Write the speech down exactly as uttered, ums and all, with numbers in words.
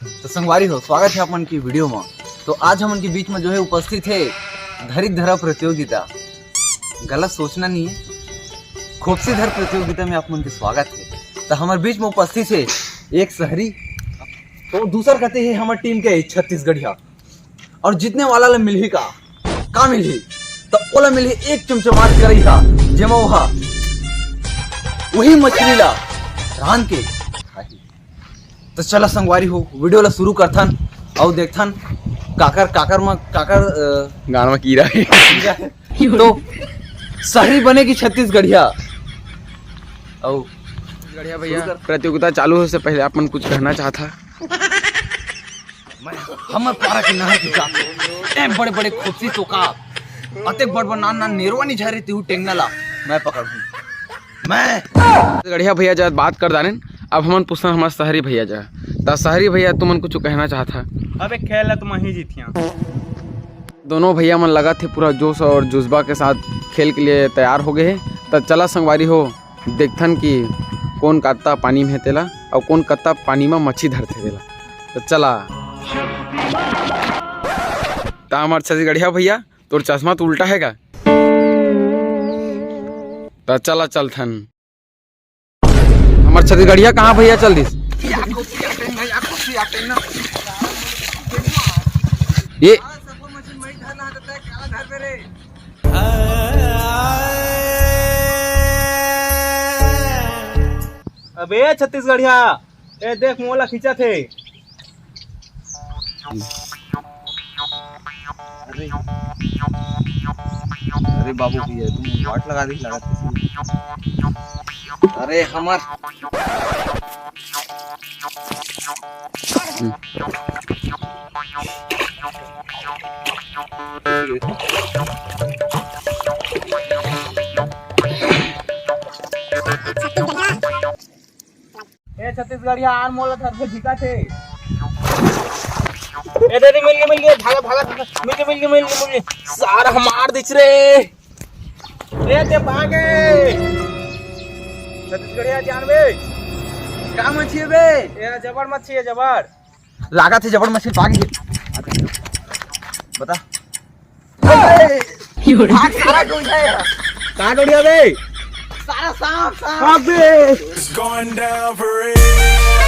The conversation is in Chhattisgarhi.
तो संगवारी हो, स्वागत है अपन की वीडियो में। तो आज हमन के बीच में जो है उपस्थित है धरिक धरा प्रतियोगिता। गलत सोचना नहीं है, खोपसी धर प्रतियोगिता में आप मन के स्वागत है। तो हमारे बीच में उपस्थित है एक शहरी, तो दूसर कहते हैं हमारे टीम के छत्तीसगढ़िया। और जीतने वाला ला मिलही का, का मिलही? तो ओला मिलही एक चमचमात करइहा, जेमा ओहा वही मछली ला रांध के खाही। तो चला संगवारी हो, वीडियो ला शुरू करथन अउ देखथन काकर, काकर म काकर, अ, गान म कीरा है। तो शहरी बने की छत्तीसगढ़िया। अउ छत्तीसगढ़िया भैया, शुरू कर। प्रतियोगिता चालू हो से पहले आप मन कुछ कहना चाहत हा? मैं हमर पारा के नहर के जात, ए बड़े बड़े खोपसी तोका, अतेक बड़ बड़ नान नान नेरवा नहीं झरे तेहू टेंगना ला मैं पकड़हूं। मैं गढ़िया भैया जब बात कर दानेन, अब हमन पूछन हमार शहरी भैया जा। त शहरी भैया, तुमन कुछ कहना चाहत हा? अबे खेल ला तो मैं ही जीतिया। दोनों भैया मन लगा थे पूरा जोश और जज्बा के साथ खेल के लिए तैयार हो गए हैं। त चला संगवारी हो, देखथन कि कौन कत्ता पानी में हे तेला और कौन कत्ता पानी में मच्छी धरथे तेला। तो चला। त हमार छत्तीसगढ़िया भैया, तोर चश्मा तो उल्टा है का? त चला चलथन। हमार छत्तीसगढ़िया कहाँ भैया चल दिस? ये अबे छत्तीसगढ़िया, ए देख मोला खींचत हे। अरे, अरे बाबू भैया, तुम वाट लगा दी, लगा दी। अरे हमार ए छत्तीसगढ़िया आन मोला धर के झिका थे। ए दे दे, मिल गए, मिल गए, भागा, भागा, भागा, मिल गए, मिल गए, मिल गए, मिल गए। सारा हमार दिस रे। ए ते भागे। छत्तीसगढ़िया जान बे। का मच्छी है बे? ए जबर मच्छी है, जबर। लागत है जबर मछली पागी है। बता। अबे, भाग सारा डोरिया है। का डोरिया बे? सारा सांप, सांप। अबे। It's going down for real.